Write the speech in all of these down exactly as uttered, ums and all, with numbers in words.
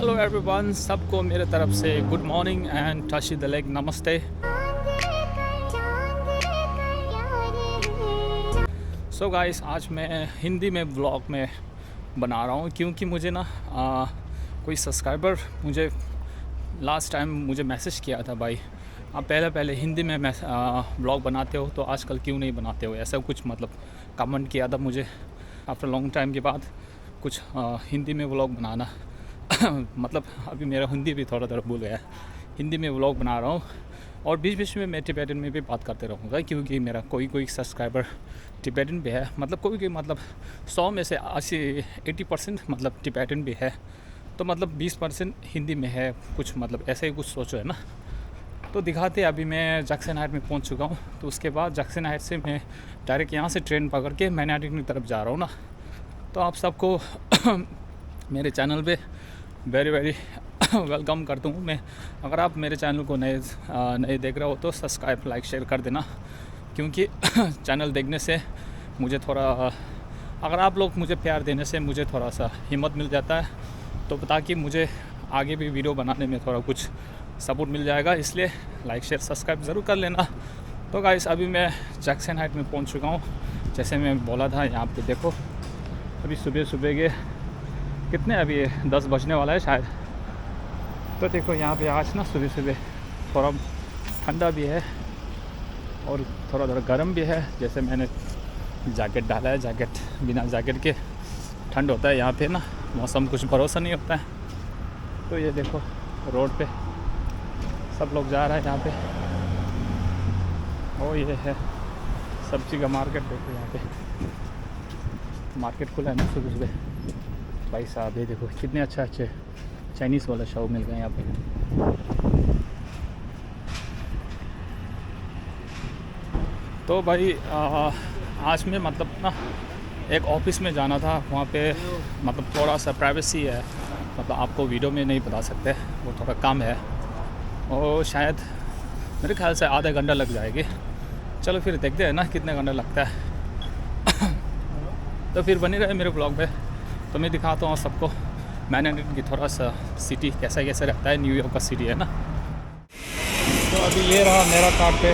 Hello everyone, सबको मेरे तरफ से good morning and Tashi Delek Namaste। So guys, आज मैं हिंदी में व्लॉग में बना रहा हूँ क्योंकि मुझे ना आ, कोई सब्सक्राइबर मुझे लास्ट टाइम मुझे मैसेज किया था, भाई आप पहले पहले हिंदी में मैस- आ, व्लॉग बनाते हो तो आजकल क्यों नहीं बनाते हो, ऐसा कुछ मतलब कमेंट किया था मुझे। आफ्टर लॉन्ग टाइम के बाद कुछ आ, हिंदी में व्लॉग बनाना मतलब अभी मेरा हिंदी भी थोड़ा थोड़ा भूल गया है। हिंदी में व्लॉग बना रहा हूँ और बीच बीच में मैं टिबेटन में भी बात करते रहूँगा क्योंकि मेरा कोई कोई सब्सक्राइबर टिबेटन भी है। मतलब कोई कोई मतलब सौ में से अस्सी एटी परसेंट मतलब टिबेटन भी है। तो मतलब बीस परसेंट हिंदी में है कुछ, मतलब ऐसा ही कुछ सोचो, है ना। तो दिखाते हैं, अभी मैं जैक्सन हाइट में पहुंच चुका हूँ। तो उसके बाद जैक्सन हाइट से मैं डायरेक्ट यहाँ से ट्रेन पकड़ के मैनाटिन की तरफ जा रहा हूँ ना। तो आप सबको मेरे चैनल पे वेरी वेरी वेलकम करता हूँ मैं। अगर आप मेरे चैनल को नए आ, नए देख रहे हो तो सब्सक्राइब, लाइक, शेयर कर देना, क्योंकि चैनल देखने से मुझे थोड़ा, अगर आप लोग मुझे प्यार देने से मुझे थोड़ा सा हिम्मत मिल जाता है, तो ताकि मुझे आगे भी वीडियो बनाने में थोड़ा कुछ सपोर्ट मिल जाएगा। इसलिए लाइक, शेयर, सब्सक्राइब ज़रूर कर लेना। तो गाइस, अभी मैं जैक्सन हाइट में पहुंच चुका हूँ। जैसे मैं बोला था, यहाँ पे देखो, अभी सुबह सुबह के कितने, अभी दस बजने वाला है शायद। तो देखो, यहाँ पे आज ना सुबह सुबह थोड़ा ठंडा भी है और थोड़ा थोड़ा गर्म भी है। जैसे मैंने जैकेट डाला है, जैकेट, बिना जैकेट के ठंड होता है यहाँ पे ना, मौसम कुछ भरोसा नहीं होता है। तो ये देखो, रोड पे सब लोग जा रहा है यहाँ पे। ओ, ये है सब्जी का मार्केट। देखो यहाँ पे मार्केट खुला है ना सुबह सुबह। भाई साहब, ये देखो, कितने अच्छे अच्छे चाइनीज़ वाला शॉप मिल गए यहाँ पे। तो भाई, आ, आज मैं मतलब ना एक ऑफिस में जाना था, वहाँ पे मतलब थोड़ा सा प्राइवेसी है, मतलब आपको वीडियो में नहीं बता सकते, वो थोड़ा कम है। और शायद मेरे ख्याल से आधा घंटा लग जाएगी। चलो फिर देखते हैं ना कितने घंटा लगता है। तो फिर बने रहे मेरे ब्लॉग पे। तो मैं दिखाता हूँ सबको मैनहट्टन की थोड़ा सा सिटी कैसा कैसा रहता है, न्यूयॉर्क का सिटी है ना। तो अभी ये रहा मेरा कार्ड पे,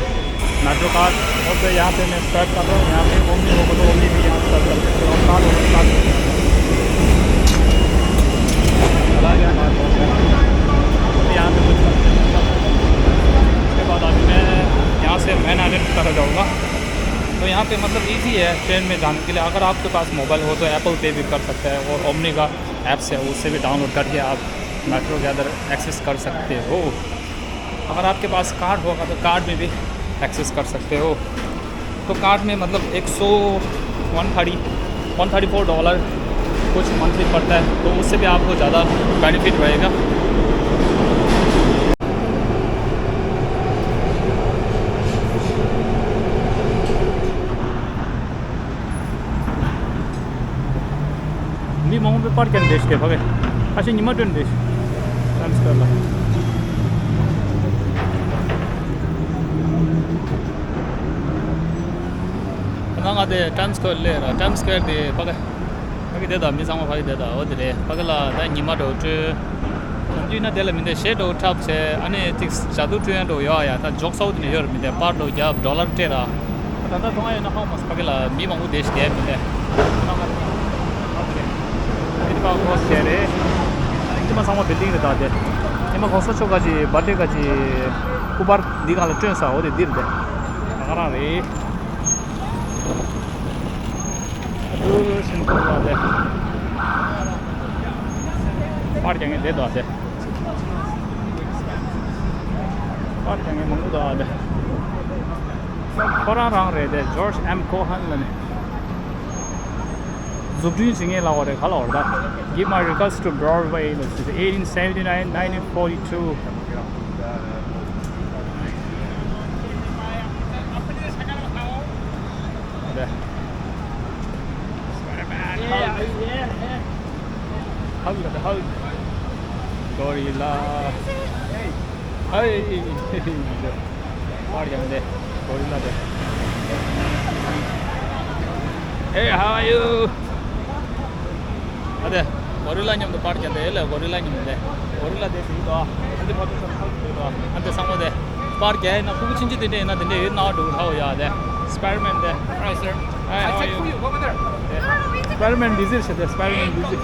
मेट्रो कार्ड। और फिर यहाँ पे मैं स्वाइप कर रहा हूँ, यहाँ पे ओमनी होगा तो ओमनी भी यहाँ स्वाइप कर सकते हो। और कार्ड होगा तो कार्ड चला गया, कार्ड हो गया। तो यहाँ पे कुछ उसके बाद अभी मैं यहाँ से मैनहट्टन की तरफ जाऊँगा। तो यहाँ पे मतलब इजी है ट्रेन में जाने के लिए। अगर आपके पास मोबाइल हो तो एप्पल पे भी कर सकते हैं, और ओमनी का ऐप्स है, उससे भी डाउनलोड करके आप मेट्रो के अंदर एक्सेस कर सकते हो। अगर आपके पास कार्ड होगा तो कार्ड में भी एक्सेस कर सकते हो। तो कार्ड में मतलब एक सौ, one thirty, one thirty four dollar कुछ मंथली पड़ता है, तो उससे भी आपको ज़्यादा बेनिफिट रहेगा। མི་མང་པོ་པར་རྒྱག་བསྡད་ཤག་ཕ་གི། ཁ་ཤས་ཉི་མ་སྤྲོད་བསྡད་ཤག་ཊའིམ་སི་སྐུ་ཝེར་ལ། ང་ང་དེ་ཊའིམ་སི་སྐུ་ཝེར་སླེབས་ར། ཊའིམ་སི་སྐུ་ཝེར་དེ་ཕ་གི། ཕ་གི་དེ་དང་མི་ཚང་མ་ཕ་གི་དེ་དང་འོ་དེ་རེད། ཕ་གི་ལ་ད་ཉི་མ་འགྲོ་སྤྲོད། ནམ་རྒྱུན་ན་དེ་ལ་མི་འདུག་གཞས་འགྲོ་འཁྲབ་བྱས། ཨ་ནི་ཅིག་ཇ་དུ་སྤྲོད་ཡ་འགྲོ་ཡོད་ཡ། ད་འཇོག་ས་བོ་དེ་ནས་ཡོད་རེད། མི་འདུག་པར་འགྲོ་རྒྱབ་ཌོ་ལར་སྤྲད་ར། ད་ལྟ་མཐོང་ཡ་ཡོད་ན་ཧ་གོ་མ་སོང་། ཕ་གི་ལ་མི་མང་པོ་བསྡད་ཤག་དེ་མི་འདུག་ཨ་ནི་ཕ་ཁོ་བྱས་རེད། ཨ་ནི་ཉི་མ་ཚང་མ་བིལ་ཌིང་རེད། ད་དེ་ཉི་མ་གོང་ས་མཆོག་ག་ཅིག་བར་ཐི་ཌེ་ག་ཅིག་སྐུ་པར་འདི་སྒང་ལ་སྤྲོད་ས་འོ་དེ་འདི་རེད། དེ་ད་ག་རང་རེད། ཨུ་ཤིན་ཏུ་བ་དེ། པར་རྒྱག་མཁན་དེ་འདུག་དེ། པར་རྒྱག་མཁན་མང་པོ་འདུག་དེ། ཁོ་རང་རང་རེད་དེ། ཇོརྗ་ཨེམ་ཀོ་ཧན་ལབ་ནས། འཛུགས་སྐྲུན་བྱེད་མཁན་ལབ་དགོས་རེད། ག་ལབ་དགོས་རེད་ད། Give my regards to Broadway ལབ་ཟེར་ཏེ། Eighteen seventy-nine, nineteen forty-two. Hug, hug. Gorilla. Hey. Hey, how are you? ཨ་དེ། གོ་རི་ལ་མཉམ་དུ་པར་རྒྱག་དེ་ལ་གོ་རི་ལ་མཉམ་དུ་དེ། གོ་རི་ལ་དེ་དེ་ཡོད་དོ། ཨ་འདི་ཕ་ཚོ་ཚང་མ་དེ་ཡོད་དོ། ཨ་འདི་ཚང་མ་དེ། པར་རྒྱག་ཡིན་ན་ཕྲུ་གུ་ཆུང་ཆུང་དེ་འདྲ་ཡིན་ན་དེ་འདྲ་ཡོད་ན་འགྲོ་གི་ཧ་གོ་ཡ་དེ། སི་པའི་རི་མེན་དེ། Hi, sir. Hi, how are you? Over there. སི་པའི་རི་མེན་བི་ཟི་རེད་ཤག་དེ། སི་པའི་རི་མེན་བི་ཟི།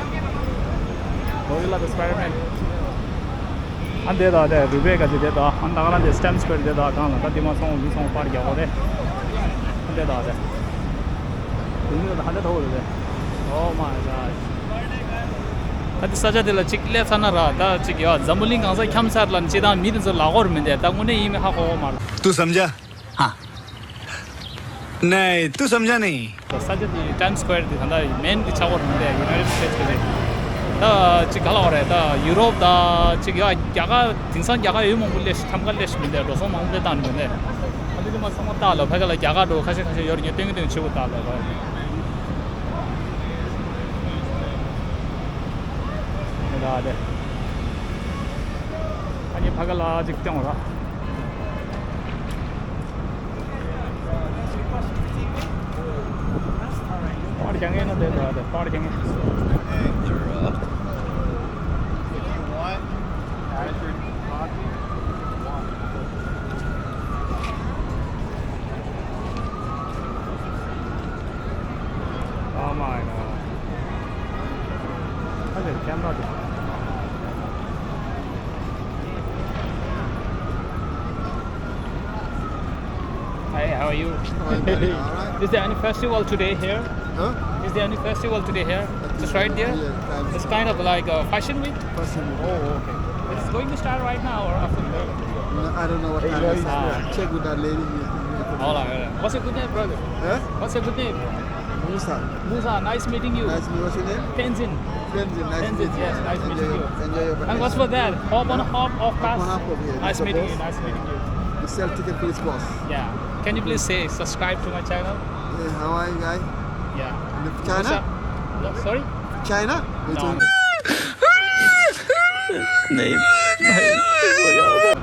གོ་རི་ལ་དང་སི་པའི་རི་མེན། ཨ་འདི་དང་དེ་རུ་བེ་ག་ཅིག་དེ་དང་། ཨ་ད་ག་རང་དེ་སི་ཊེམ་སི་ཀོ་ཝེར་དེ་དང་གང་ལ་ད་དེ་མ་སོང་མི་སོང་པར་རྒྱག་གོ་དེ། ཨ་འདི་དང་དེ། དེ་མི་ལ་ད་ཧ་འདི་ཐོག་རེད་དེ། Oh my god. ད་དེ་ས་ཆ་དེ་ལ་གཅིག་སླེབས་ཚར་ན་ར་ད་གཅིག་ཡོད། འཛམ་བུ་གླིང་གང་སར་འཁྱམ་ཚར་ལ་ནི་སྤྱིར་བཏང་མི་དེ་ཚོ་ལ་གོ་ར་མི་འདུག་ད་དངོས་གནས་ཡིན་མིན་ཧ་གོ་གོ་མ་རེད། तू समझा? हाँ। नहीं, तू समझा नहीं। ད་ས་ཆ་དེ་ཊེམ་སི་ཀོ་ཝེར་དེ་ད་ལྟ་མེན་གྱི་ཆགས་པ་རེད་དེ། ཡུ་ནའི་ཊེཌ་སི་ཊེ་ཊི་གི་རེད། ད་གཅིག་ག་ལ་བ་རེད། ད་ཡུ་རོབ་ད་གཅིག་ཡོད། རྒྱ་གར་དེང་སང་རྒྱ་གར་ཡུལ་མང་པོ་སླེབས་ཤག་ཁྲམ་ཁ་སླེབས་ཤག་མི་འདུག་འགྲོ་སོང་མང་པོ་སླེབས་བཏང་ནི་མི་འདུག་ཨ་འདི་དེ་མ་ཚང་མ་ལྟ་ལ་ཕ་གི་ལ་རྒྱ་གར་འགྲོ་ཁ་ཤས་ཁ་ཤས་ཡོད་རེད། ངས་སྟོན་གི་སྟོན་གི་ཆེ་བོ་ལྟ་ལ་ཕ་གི། ད་དེ། ཨ་ནི་ཕ་གི་ལ་གཅིག་སྟོན་ར། པར་རྒྱག་མཁན་ན་དེ་འདྲ་དེ་པར་རྒྱག་མཁན། If you want, Oh my god. Look at the camera. Hey, how are you? Oh, you got it? All right. Is there any festival today here? Huh? Is there any festival today here? Just right there? Yeah, time. It's kind of like a fashion week? Fashion week. Oh, okay. Is it going to start right now or after? No, I don't know what time it starts. Ah. Check with that lady. All right, all right. What's your good name, brother? Huh? What's your good name? Musa. Musa, nice meeting you. Nice to meet you. What's your name? Tenzin. Tenzin, nice to meet you. Tenzin, yes, nice meeting you. Enjoy your vacation. And what's for that? Hop on a hop, off pass. Hop on a hop, yeah. Nice meeting you, nice meeting you. We sell ticket for this boss. Yeah. Can you please say subscribe to my channel? Yeah, how are you guys? Yeah. China? Musa. No, sorry? China? No.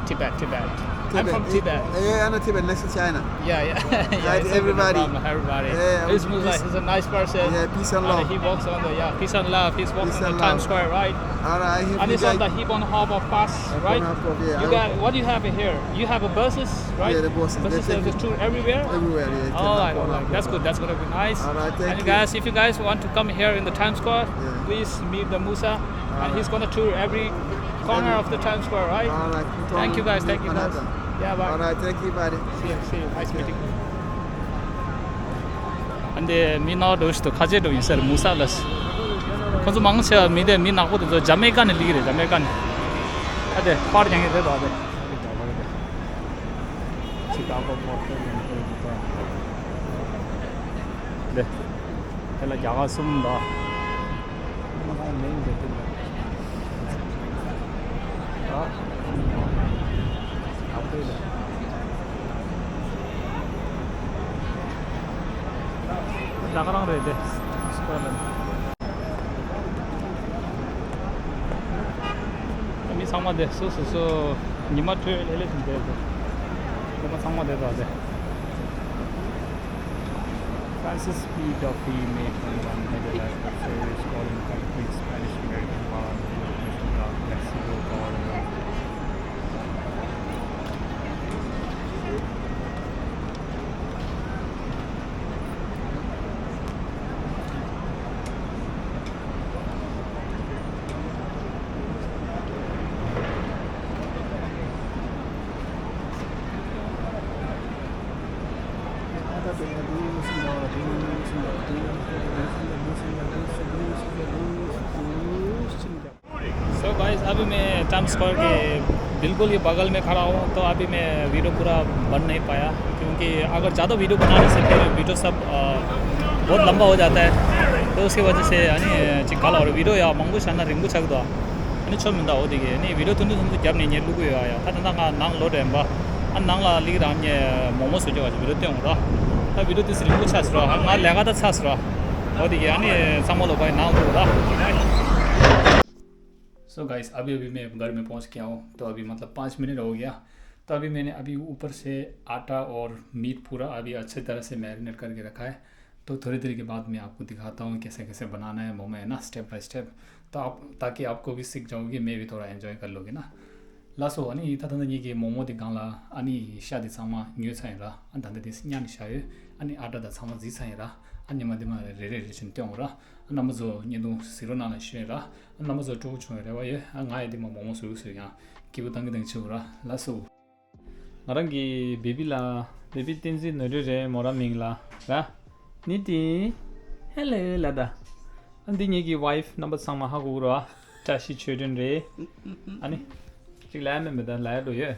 Tibet, Tibet. I'm from Tibet. Yeah, I know Tibet, next to China. Yeah, yeah. Hi to everybody. Everybody. Yeah, he's Musa. He's a nice person. Yeah, peace and love. He works on the, yeah, peace and love. He's working on the Times Square, right? All right. And it's on the Hip on Hop of Pass, right? You got, what do you have in here? You have a buses, right? Yeah, the buses. Buses that tour everywhere? Everywhere, yeah. All right, all right. That's good. That's gonna be nice. All right, thank you. And you guys, if you guys want to come here in the Times Square, please meet the Musa. And he's gonna tour every corner of the Times Square, right? All right. Thank you guys. Thank you guys. Yeah, bye. All right. Thank you, buddy. See you. See you. Nice meeting you. ཨ་འདི་མི་ནག་འགྲོ་ཞིག་ཏུ་ཁ་ཆེ་འགྲོ་ཡིན་ཟེར་མུ་ས་ལ། ཁོ་ཚོ་མང་ཆེ་བ་མི་དེ་མི་ནག་པོ་དེ་ཚོ་ཇ་མེ་ཀ་ནས་སླེབས་རེད། ཇ་མེ་ཀ་ནས། ཨ་དེ་པར་རྒྱག་མཁན་དེ་དང་དེ། ཆི་ཀ་གོ་པོར་ཊར་ཡིན་པོ་ཡིན་པ། དེ། དེ་ལ་རྒྱ་གར་གསུམ་དང་། ད་ག་རང་རེད་དེ། སྐོར་ལ། མི་ཚང་མ་དེ་སོ་སོ་སོ་ཉི་མ་འཕྲོད་ལྷེ་ལྷེ་བཞིན་བསྡད་དེ། ཉི་མ་ཚང་མ་དེ་དང་དེ། Francis P. Duffy made twenty-one major life service calling complete Spanish American Guam, Mexico, Guam. So guys, अभी मैं times square के बिल्कुल ही बगल में खड़ा हूँ, तो अभी मैं वीडियो पूरा बन नहीं पाया, क्योंकि अगर ज़्यादा वीडियो बनाने से फिर वीडियो सब, अ, बहुत लंबा हो जाता है, तो उसकी वजह से यानी चिकाला और वीडियो या मंगू शाना रिंगू छक दो। ཨ་ནི་ཆོ་མི་འདའ་འོ་དེ་གི་ཨ་ནི་བི་ཌིའོ་ཐུང་ཐུང་ཐུང་ཐུང་རྒྱབ་ནས་ངས་བླུག་གི་ཡོད་ཨ་ཡ། ད་ད་ལྟ་ང་ནང་ལོག་འདྲེན་པ། ཨ་ནང་ལ་ལིག་རང་ངས་མོག་མོག་བཟོ་རྒྱུ་བ་ཅིག་བི་ཌིའོ་སྟོན་འོ་ར། ད་བི་ཌིའོ་དེ་ཚོ་རིང་པོ་ཆགས་སོང་ར། ང་ལས་ཀ་ད་ཚར་སོང་ར། འོ་དེ་གི་ཨ་ནི་ཚང་མ་ལོག་པ་ཡི་ནང་འདུག་ར། So guys, अभी अभी मैं घर में पहुंच गया हूँ, तो अभी मतलब पाँच मिनट हो गया। तो अभी मैंने अभी ऊपर से आटा और मीट पूरा अभी अच्छे तरह से मैरिनेट करके रखा है। तो थोड़ी देर के बाद मैं आपको दिखाता हूँ कैसे कैसे बनाना है मोमो, है ना, स्टेप बाय स्टेप। ताकि आपको भी सीख जाओगे, मैं भी थोड़ा एंजॉय कर लोगे ना। ལགས་སོ། ཨ་ནི་ད་ད་ལྟ་ངེད་ཀྱི་མོག་མོག་དེ་སྒང་ལ་ཨ་ནི་ཤ་དེ་ཚང་མ་ཉོས་ཚར་ཡིན་ར། ཨ་ད་ལྟ་དེ་བསྙལ་ནས་བཞག་ཡོད། ཨ་ནི་ཨ་ཊ་དང་ཚང་མ་བརྫིས་ཚར་ཡིན་ར། ཨ་ཉི་མ་དེ་མ་རེ་རེ་རེ་བཞིན་སྟོན་འོང་ར། ཨ་རྣམ་པ་ཚོ་བརྙན་ཐུང་གཟིགས་རོགས་གནང་ལ་ཞུ་ཡིན་ར། ཨ་རྣམ་པ་ཚོ་སྤྲོ་པོ་བྱུང་བའི་རེ་བ་ཡོད། ཨ་ང་ཡི་དེ་མ་མོག་མོག་བཟོས་བཟོས་ཡང་སྐྱིད་པོ་བཏང་གི་བཏང་གི་བྱེད་འོང་ར། ལགས་སོ། ང་རང་གི་བེ་བི་ལ། བེ་བི་བསྟན་འཛིན་ནོར་བུ་རེད་མོ་རང་མིང་ལ་ར། ནི་ཏི། ཧེ་ལོ་ལ་ད། ཨ་འདི་ངེད་ཀྱི་ཝའིཕ་རྣམ་པ་ཚང་མ་ཧ་གོ་གི་རེད་བ། བཀྲ་ཤིས་ཆོས་སྒྲོན་རེད། ཨ་ནི། ཅིག་ལབ་ཡ་མེད་མེད་ད་ལབ་ཡ་འགྲོ་ཡོད།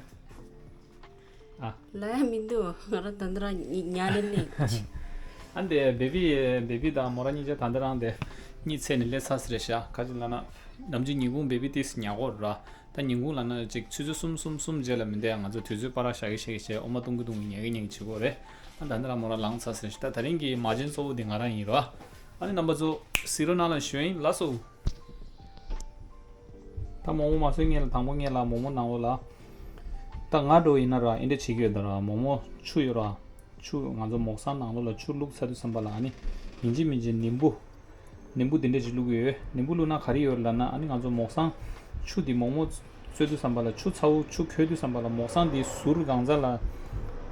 ཨ། ལབ་ཡ་མི་འདུག་ང་རང་ད་ལྟ་རང་ཉ་ཉལ་ནས། ཨ་འདི་བེ་བི་བེ་བི་དང་མོ་རང་གཉིས་ཆ་ད་ལྟ་རང་དེ་གཉིད་སད་ནས་སླེབས་ཚར་ཟེར་རེད་ཤག་ག་ཅི་ལབ་ན། ནམ་རྒྱུན་ཉིན་གུང་བེ་བི་ཏིས་ཉལ་གོ་ར། ད་ཉིན་གུང་ལ་ན་ཅིག་ཆུ་ཚོད་གསུམ་གསུམ་གསུམ་རྗེས་ལ་མི་འདས་ང་ཚོ་དུས་ཚོད་པར་བཞག་གི་བཞག་གི་བྱས་ཨོ་མ་བཏུང་གི་བཏུང་གི་ཉལ་གི་ཉལ་གི་བྱེད་དགོས་རེད། ཨ་ད་འདི་ལ་མོ་རང་ལངས་ཚར་ཟིན་ཤི། ད་ད་རིང་གི་མ་བྱན་གཙོ་བོ་འདི་ང་རང་ཡིན་རོ། ཨ་ནི་རྣམ་པ་ཚོ་གཟིགས་རོགས་གནང་ལ་ཞུ་ཡིན། ལགས་སོ། ད་མོག་མོག་མ་བཟོས་སྔོན་ལ་དང་པོ་སྔོན་ལ་མོག་མོག་ནང་ལོགས་ལ། ད་ང་འགྲོ་ཡིན་ན་ར་ཨིན་འདྲ་བྱེད་ཀྱི་ཡོད་ད་ར། མོག་མོག་ཆུ་ཡོད་ར། ཆུ་ང་ཚོ་མོག་སང་ནང་ལོགས་ལ་ཆུ་བླུགས་ཚར་དུས་ཙམ་པ་ལ་ཨ་ནི་ཡིན་གཅིག་མིན་གཅིག་ནིམ་བུ། ནིམ་བུ་དེ་འདྲ་ཞིག་བླུགས་ཡོད། ནིམ་བུ་བླུགས་ན་ག་རེ་ཡོད་ལབ་ན་ཨ་ནི་ང་ཚོ་མོག་སང་ཆུ་དེ་མོག་མོག་བཙོས་དུས་ཙམ་པ་ལ་ཆུ་ཚ་བོ་ཆུ་ཁོལ་དུས་ཙམ་པ་ལ་མོག་སང་དེ་ཟུར་གང་ཚ་ལ་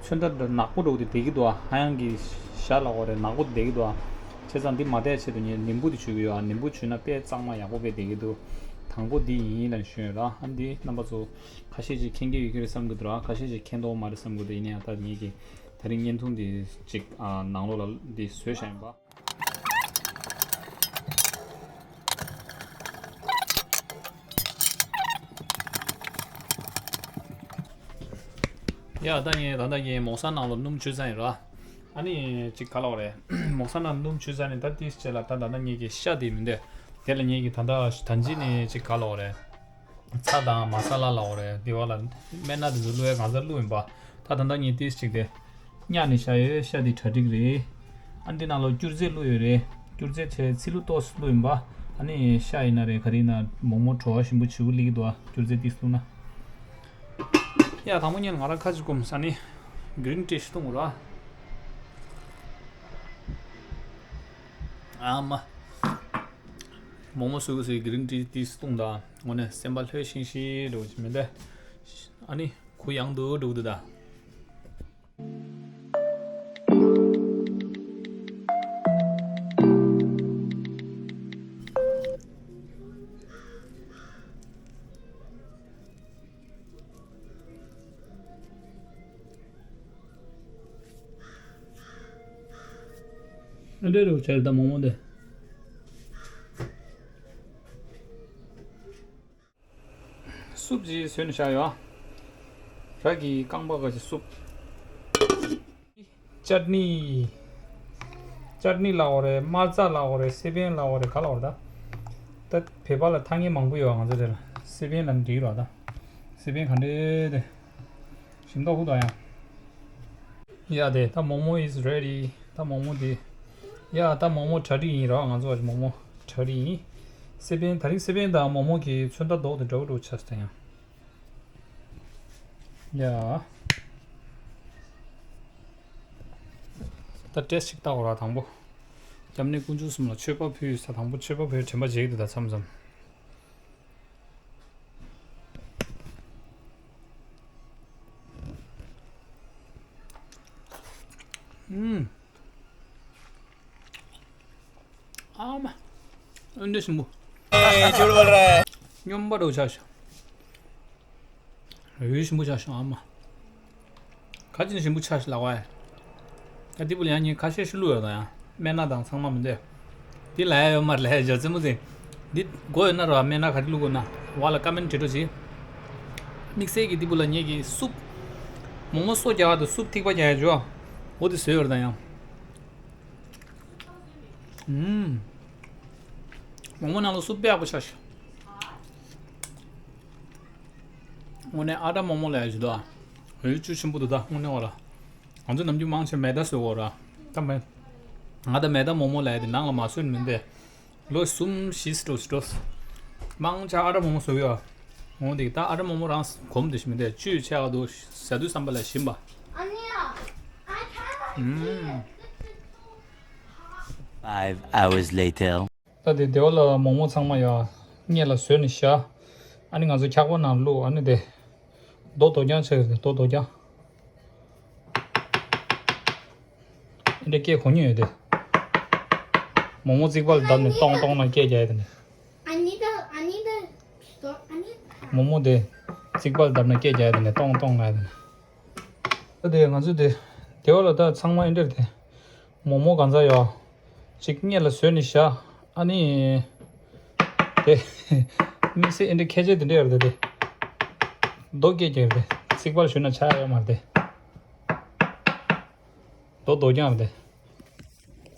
ཚོན་ཁྲ་འདྲ་ནག་པོ་འདྲ་བོ་དེ་བསྡད་ཀྱི་འདུག་ཨ་ཧ་ཡང་གི་ཤ་ལ་འོ་རེད་ནག་པོ་དེ་བསྡད་ཀྱི་འདུག་ཨ། བྱས་ཙང་འདི་མ་བསྡད་ཆེད་དུ་ངས་ནིམ་བུ་དེ་བྱུག་གི་ཡོད་ཨ། ནིམ་བུ་བྱུག་ན་དཔེ་གཙང་མ་ཡག་པོ་དཔེ་བསྡད་ཀྱི་འདུག་དང་པོ་འདི་ཡིན་ལབ་ཞུས་ཡོད་ར། ཨ་འདི་རྣམ་པ་ཚོ་ཁ་ཤས་ཅིག་མཁྱེན་གྱི་ཡོད་ཀྱི་རེད་བསམ་གྱི་འདུག་ར། ཁ་ཤས་ཅིག་མཁྱེན་མདོག་མ་རེད་བསམ་གྱི་འདུག་ཡིན་ན་ཡང་ད་ངེད་ཀྱི་དེ་རིང་བརྙན་ཐུང་འདི་ཅིག་ཨ་ནང་ལོགས་ལ་འདི་བཟོས་བཞག་ཡིན་པ། ཡ་ད་ངས་ད་ལྟ་ངས་མོག་སང་ནང་ལ་སྣུམ་བྱུགས་ཚར་ཡིན་ར། ཨ་ནི་ཅིག་ག་ལབ་དགོས་རེད། མོག་སང་ནང་སྣུམ་བྱུགས་ཚར་ནས་ད་ཏིས་བྱས་ལ་ད་ད་ལྟ་ངེད་ཀྱི་ཤ་དེ་མི་འདུག་དེ་ལ་ངེད་ཀྱི་ད་ལྟ་ད་ཅི་ནས་ཅིག་ག་ལབ་དགོས་རེད། ཚྭ་དང་མ་ས་ལ་ལབ་དགོས་རེད། དེ་བ་ལ་སྨན་སྣ་དེ་ཚོ་བླུགས་ཡ་གང་ཚ་བླུགས་ཡིན་པ། ད་ད་ལྟ་ངས་ཏིས་ཅིག་དེ་བསྙལ་ནས་བཞག་ཡོད། ཤ་དེ་གྲ་སྒྲིག་རེད། ཨ་འདི་ནང་ལོ་སྐྱུར་རྫས་བླུགས་ཡོད་རེད། སྐྱུར་རྫས་བྱས་ཚིལ་ལུ་ཏོག་ཙམ་བླུགས་ཡིན་པ། ཨ་ནི་ཤ་ཡིན་ན་རེད་ག་རེ་ཡིན་ན་མོག་མོག་བྲོ་བ་ཞིམ་པོ་བྱེད་དགོས་ལི་གི་འདུག་ཨ། སྐྱུར་རྫས་ཏིས་བླུགས་ན། ཡ་དང་པོ་ཉིད་ང་རང་ཁ་ཅིག་སྐོམ་ས་ནི་གི་རིན་ཊི་ཞིག་བཏུང་ར། ཨ་མ། མོག་མོག་སུ་གུ་སི་གི་རིན་ཊི་ཏིས་བཏུང་ད། དངོས་གནས་སེམས་པ་ལྷོད་ཤིང་ཤིང་འགྲོ་གི་མི་འདུག་ཨ་ནི་གུ་ཡངས་འདུག་འགྲོ་གི་འདུག་ད། ཨ་འདྲ་རུ་བྱས་ད་མོག་མོག་འདི། སུབ་ཅིག་བཟོས་ནས་བཞག་ཡོད། ར་གི་རྐང་པ་ག་ཅིག་སུབ། ཅཊ་ནི། ཅཊ་ནི་ལབ་དགོས་རེད། མར་ཙ་ལབ་དགོས་རེད། སི་པན་ལབ་དགོས་རེད། ག་ལབ་དགོས་རེད་ད། ད་བོད་པ་ལ་ཐ་སྙད་མང་པོ་ཡོད་ང་ཚོ་དེ་ལ། སི་པན་ལབ་ན་འགྲིག་རོགས་ད། སི་པན་ག་འདྲས་དེ། ཞིམ་མདོག་ཧུ་དོ་ཡང་། ཡ་དེ་ད་མོག་མོག་is ready། ད་མོག་མོག་དེ། ཡ་ད་མོག་མོག་གྲ་སྒྲིག་ཡིན་རོགས། ང་ཚོ་བ་མོག་མོག་གྲ་སྒྲིག་ཡིན། སི་པན་ད་རིང་སི་པན་དང་མོག་མོག་གི་ཚོན་མདོག་དེ་འདྲ་བོ་འདྲ་བོ་ཆགས་སོང་ད་ཡང་། ཡ། ད་ཏེས་ཅིག་བལྟ་དགོས་ར་དང་པོ། སྐྱབས་གནས་དཀོན་མཆོག་གསུམ་ལ་མཆོད་པ་ཕུལ་ས་དང་པོ་མཆོད་པ་ཕུལ་དྲན་པ་བརྗེད་ཀྱི་འདུག་ད་མཚམས་མཚམས། ཨུམ། ཨ་མ། ཨ་འདྲ་ཞིམ་པོ། སྙོམས་པ་འདྲ་བོ་ཆགས་ཤག་འོད་ཞིམ་པོ་ཆགས་ཤག་ཨ་མ། ག་ཅི་ནས་ཞིམ་པོ་ཆགས་ཤག་ལབ་པ། ད་འདི་བུ་ལ་ཡང་ངས་ཁ་ཤས་ཤིག་བླུགས་ཡོད་ད་ཡང་སྨན་སྣ་དང་ཚང་མ་མི་འདོད། འདི་ལ་ཡ་ཡོད་མ་རེད་ལ་ཡ་ཇོ་རྩེ་མོ་ཟིན། འདི་དགོས་ཡོད་ན་ར་སྨན་སྣ་ག་རེ་བླུགས་དགོས་ན་བ་ལ་ཀ་མེན་བྲིས་འགྲོ་ཅིག་དམིགས་བསལ་གྱི་འདི་བུ་ལ་ངེད་ཀྱི་སུབ། མོག་མོག་སོ་རྒྱག་དང་སུབ་ཐིགས་པ་རྒྱག་ཡ་ཇོ། འོ་དེ་བཟོས་ཡོད་རེད་ད་ཡང་། ཨུམ། མོག་མོག་ནང་ལ་སུབ་དཔེ་ཡག་པོ་ཆགས་ཤག་དངོས་གནས་ཨ་ཏྲ་མོག་མོག་ལ་ཡ་ཇི་དོ། འོད་ཆུ་ཆེན་པོ་འདུག་ད་དངོས་གནས་བ་ལ། ང་ཚོ་ནམ་རྒྱུན་མང་ཆེ་མེ་ད་བཟོས་གོ་ར། ད་མེ། ང་ད་མེ་ད་མོག་མོག་ལ་ཡ་དེ་ནང་ལ་མ་བཟོས་ནི་མིན་པས། ལོ་གསུམ་བཞི་སྤྲོ་སྤྲོ། མང་ཆེ་ཨ་ཏྲ་མོག་མོག་བཟོ་གི་ཡོད། འོང་དེ་ད་ཨ་ཏྲ་མོག་མོག་རང་གོམས་དེ་ཞིག་མི་འདུག་བཅུད་ཆེ་བ་འདུག་ཟ་དུས་བསམ་པ་ལ་ཞིམ་པ། ཨུམ། Five hours later. ད་དེ་སྡེ་བ་ལ་མོག་མོག་ཚང་མ་ཡ། སྔོན་ལ་བཟོས་ནས་བཞག་ཨ་ནི་ང་ཚོ་འཁྱག་པ་ནང་བླུགས། ཨ་ནི་དེ་རྡོ་རྡོ་རྐྱང་ཆགས་ཡོད་དེ། རྡོ་རྡོ་རྐྱང་། འདི་འདྲ་སྐད་གོ་མྱོང་ཡོད་དེ། མོག་མོག་རྩིག་པ་ལ་བརྡབས་ནས་ཏོང་ཏོང་ལ་སྐད་རྒྱག་ཡ་དེ་ནི། ཨ་ནི་ད་ཨ་ནི་ད་ཨ་ནི། མོག་མོག་དེ་རྩིག་པ་ལ་བརྡབས་ནས་སྐད་རྒྱག་ཡ་དེ་ནི་ཏོང་ཏོང་ལ་ཡ་དེ་ནི། ད་དེ་ང་ཚོ་དེ་དེ་བ་ལ་ད་ཚང་མ་ཨེ་འདྲ་རེད་དེ། མོག་མོག་གང་ཚ་ཡོད། ཅིག་སྔོན་ལ་བཟོས་ནས་བཞག་ཨ་ནི། དེ། དམིགས་བསལ་ཨེ་འདྲ་ཁྱད་ཆོས་དེ་འདྲ་ཡོད་རེད་དེ། རྡོ་སྐད་རྒྱག་རེད་དེ། རྩིག་པར་ཞུ་ན་ཆགས་ཡོད་མ་རེད་དེ། རྡོ་རྡོ་རྐྱང་རེད་དེ།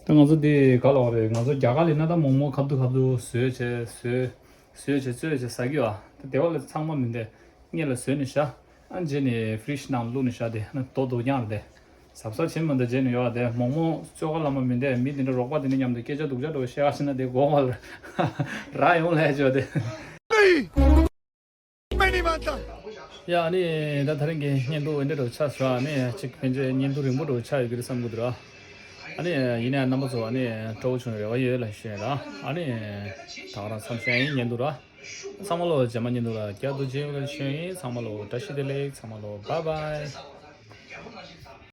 ད་ང་ཚོ་འདི་ག་ལ་བ་རེད། ང་ཚོ་རྒྱ་གར་ལ་ན་ད་མོག་མོག་ཁ་བསྡུ་ཁ་བསྡུ་བཟོས་བྱས་བཟོས། བཟོས་བྱས་བཙོས་བྱས་ཟ་གི་བ། ད་དེ་བ་ལ་ཚང་མ་མི་འདེ། སྔོན་ལ་བཟོས་ནས་བཞག་ཨ་རྗེས་ནས་ཕི་རིཇ་ནང་བླུགས་ནས་བཞག་དེ་ན་རྡོ་རྡོ་རྐྱང་རེད་དེ། གཟབ་གཟབ་བྱེད་མི་འདུག་རྗེས་ནས་ཡོད་དེ། མོག་མོག་བཙོ་ག་ལ་མ་མི་འདེ། མི་དེ་འདྲ་རོགས་པ་དེ་འདྲ་མཉམ་དུ་སྐད་ཆ་སྡུག་ཅག་འགྲོ་བཤད་ག་ཕྱིན་ན་དེ་དགོངས་པ་ལ་རག་ཡོང་ལས་བྱོས་དེ། ཡ་ཨ་ནི་ད་ད་རིང་གི་བརྙན་ཐུང་འདི་འདྲ་ཆགས་སོང་། ཨ་ནི་གཅིག་ཕན་ཆད་བརྙན་ཐུང་རིང་པོ་འདྲ་ཆགས་ཡོད་ཀྱི་རེད་བསམ་གི་འདུག་ར། ཨ་ནི་ཡིན་ནའི་རྣམ་པ་ཚོ་ཨ་ནི་སྤྲོ་བོ་བྱུང་རེ་བ་ཡོད་ལ་ཞུ་ཡ་ར། ཨ་ནི་ད་ག་རང་མཚམས་བཞག་ཡིན་བརྙན་ཐུང་ར། ཚང་མ་ལོ་རྗེས་མ་བརྙན་ཐུང་ལ་བསྐྱར་དུ་མཇལ་ཡོང་ལ་ཞུ་ཡིན། ཚང་མ་ལོ་བཀྲ་ཤིས་བདེ་ལེགས། ཚང་མ་ལོ་བཱའི་བཱའི།